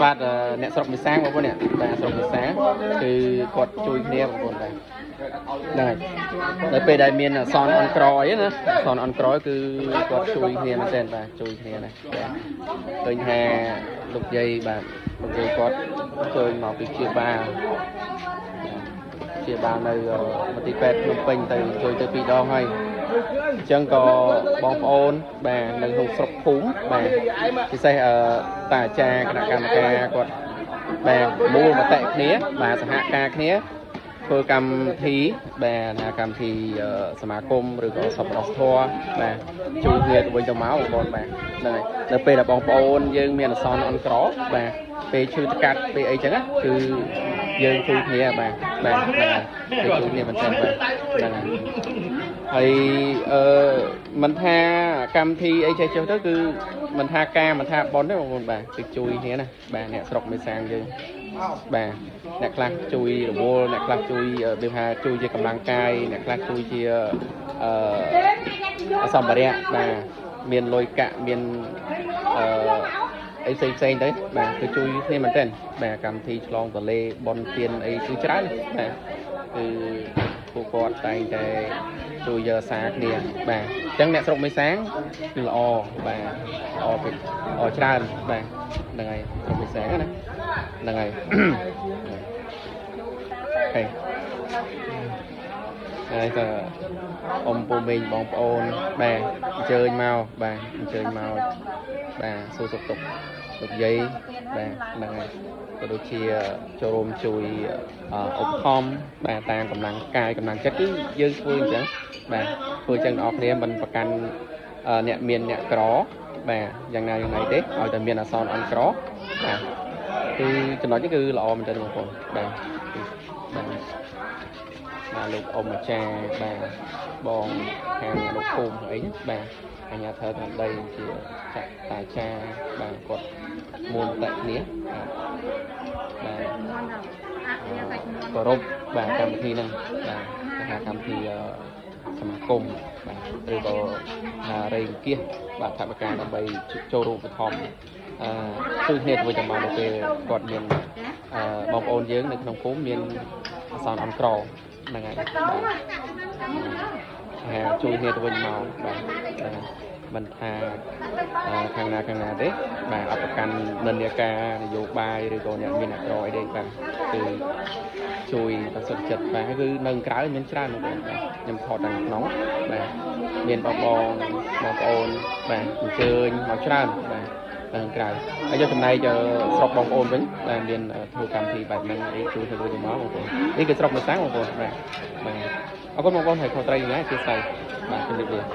បាទអ្នកស្រុកមេសាងបងប្អូននេះបាទស្រុកមេសាងគឺគាត់ជួយគ្នាបងប្អូនបាទហ្នឹងហើយនៅពេលដែលមានសនអន់ក្រអីណាសនអន់ក្រគឺគាត់ជួយគ្នាមែនទែនបាទជួយគ្នាណាបាទឃើញថាលោកយាយបាទលោកយាយគាត់ឃើញមកពីជាបាលជាបាលនៅមន្ទីរពេទ្យភ្នំពេញទៅជួយទៅពីរដងហើយអញ្ចឹងក៏បងប្អូនបាទនៅក្នុងស្រុកភូមិបាទពិសេសតាអាចារ្យគណៈកម្មការគាត់បាទមូលមតិគ្នាបាទសហការគ្នាធ្វើកម្មវិធីបាទថាកម្មវិធីសមាគមឬក៏សប្បុរសធម៌បាទជួយគ្នាទៅវិញទៅមកបងប្អូនបាទហ្នឹងហើយនៅពេលដែលបងប្អូនយើងមានអសន្នអន់ក្របាទពេលឈឺថ្កាត់ពេលអីចឹងណាគឺយើងជួយគ្នាបាទបាទហ្នឹងហើយគឺជួយគ្នាមែនទែនបាទហ្នឹងហើយហើយអឺមិនថាកម្មវិធីអីចេះចុះទៅគឺមិនថាការមិនថាប៉ុនទេបងប្អូនបាទគឺជួយគ្នាណាបាទអ្នកស្រុកមេសាងយើងបាទអ្នកខ្លះជួយរវល់អ្នកខ្លះជួយដូចថាជួយជាកម្លាំងកាយអ្នកខ្លះជួយជាអឺសម្ភារៈបាទមានលុយកាក់មានអឺអីផ្សេងផ្សេងទៅបាទគឺជួយគ្នាមែនទែនបាទកម្មវិធីឆ្លងទលេបនទៀនអីគឺច្រើនបាទគឺពួកគាត់តែងតែជួយយកសារគ្នាបាទអញ្ចឹងអ្នកស្រុកមេសាងគឺល្អបាទល្អពេកល្អច្រើនបាទហ្នឹងហើយស្រុកមេសាងណាហ្នឹងហើយ OK ហើយក៏អ៊ំពូមីងបងប្អូនបាទអញ្ជើញមកបាទអញ្ជើញមកបាទសួរសុខទុក្ខលោកយាយបាទហ្នឹងហើយក៏ដូចជាចូលរួមជួយឧបត្ថម្ភបាទតាមកម្លាំងកាយកម្លាំងចិត្តគឺយើងធ្វើអញ្ចឹងបាទធ្វើអញ្ចឹងដល់គ្នាមិនប្រកាន់អ្នកមានអ្នកក្របាទយ៉ាងណាយ៉ាងណីទេឲ្យតែមានអសន្នអន់ក្របាទគឺចំណុចនេះគឺល្អមែនទែនបងប្អូនបាទគឺបាទបាទលោកអ៊ំអាចារ្យបាទបងខាងលោកភូមិអីណាបាទអញ្ញាធិធនដីជាចាក់តាចាបាទគាត់មូលមតិគ្នាបាទបាទគោរពបាទកម្មវិធីហ្នឹងបាទគេហៅកម្មវិធីសមាគមបាទឬក៏ថារៃអង្គាសបាទថវិកាដើម្បីចូលរួមឧបត្ថម្ភអឺជួយគ្នាទៅវិញទៅមកនៅពេលគាត់មានអឺបងប្អូនយើងនៅក្នុងភូមិមានអសន្នអន់ក្រហ្នឹងហើយបាទថាជួយគ្នាទៅវិញមកបាទហ្នឹងហើយមិនថាខាងណាខាងណាទេបាទអត់ប្រកាន់និន្នាការនយោបាយឬក៏អ្នកមានអ្នកក្រអីទេបាទគឺជួយប្រសិទ្ធចិត្តបាទគឺនៅក្រៅមានច្រើនបងប្អូនបាទខ្ញុំថតតែក្នុងបាទមានបងបងបងប្អូនបាទអញ្ជើញមកច្រើនបាទនៅក្រៅហើយយកចំណែកស្រុកបងប្អូនវិញបាទមានធ្វើកម្មវិធីបែបហ្នឹងអីជួយធ្វើទៅមកបងប្អូននេះគឺស្រុកមេសាងបងប្អូនបាទបាទអរគុណបងប្អូនហើយខុសត្រីយ៉ាងណាអធិស្ឋានបាទជម្រាបលា។